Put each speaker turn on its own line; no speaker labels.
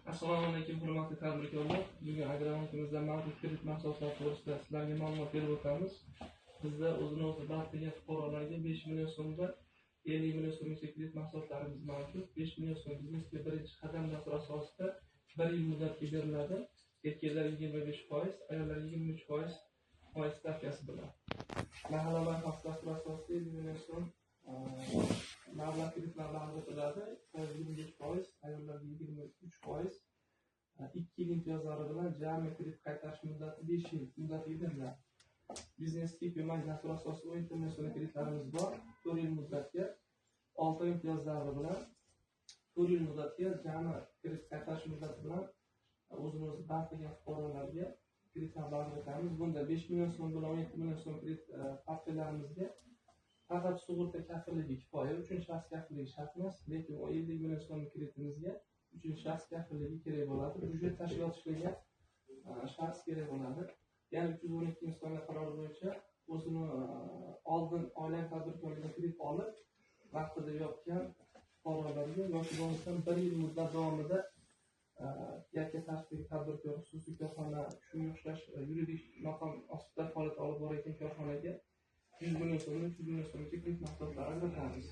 Assalomu alaykum, hurmatli tadbirkorlar. Bugun Agrobankimizda mavjud kredit mahsulotlari to'g'risida sizlarga ma'lumot berib o'tamiz. Bizda o'zini o'zi band qilgan fuqarolarga 5 million so'mdan 50 million so'mgacha kredit mahsulotlarimiz mavjud. 5 million so'm biznesga birinchi qadam dasturi asosida 1 yil muddatga beriladi. Erkaklarga 25%, ayollarga 23% foiz stavkasi bilan. Mahalla loyihasi dasturi asosida 50 million so'm mablag' kredit mablag'i o'tiladi. 25%, ayollarga 23%, 2 yil imtiyozlari bilan jami kredit qaytarish muddati 5 yil muddatiga beriladi. Biznesga ko'mak dasturi asosida 17 million so'm kreditlarimiz bor. 4 yil muddatga 6 oy imtiyozlari bilan 4 yil muddatga jami kredit qaytarish muddati bilan o'zini o'zi band qilgan fuqarolarga kredit mablag'i ajratamiz. Bunda 5 million so'm bilan 17 million so'm kredit portfellarimizga faqat sug'urta kafilligi kifoya, uchinchi shaxs kafilligi shart emas, lekin 50 million so'm kreditimizga uchinchi shaxs kafilligi kerak bo'ladi. Byudjet tashkiloti ishlagan shaxs kerak bo'ladi. Ya'ni 312 sonli qaror bo'yicha o'zini oldin oilaviy tadbirkorlikdan kredit olib, vaqtida yopgan fuqarolarga yoki bo'lmasam 1 yil muddat davomida yakka tartibdagi tadbirkor, xususiy korxona, shunga o'xshash yuridik maqom ostida faoliyat olib borayotgan korxonaga 100 million so'mdan 300 million so'mgacha kredit mahsulotlari ajratamiz.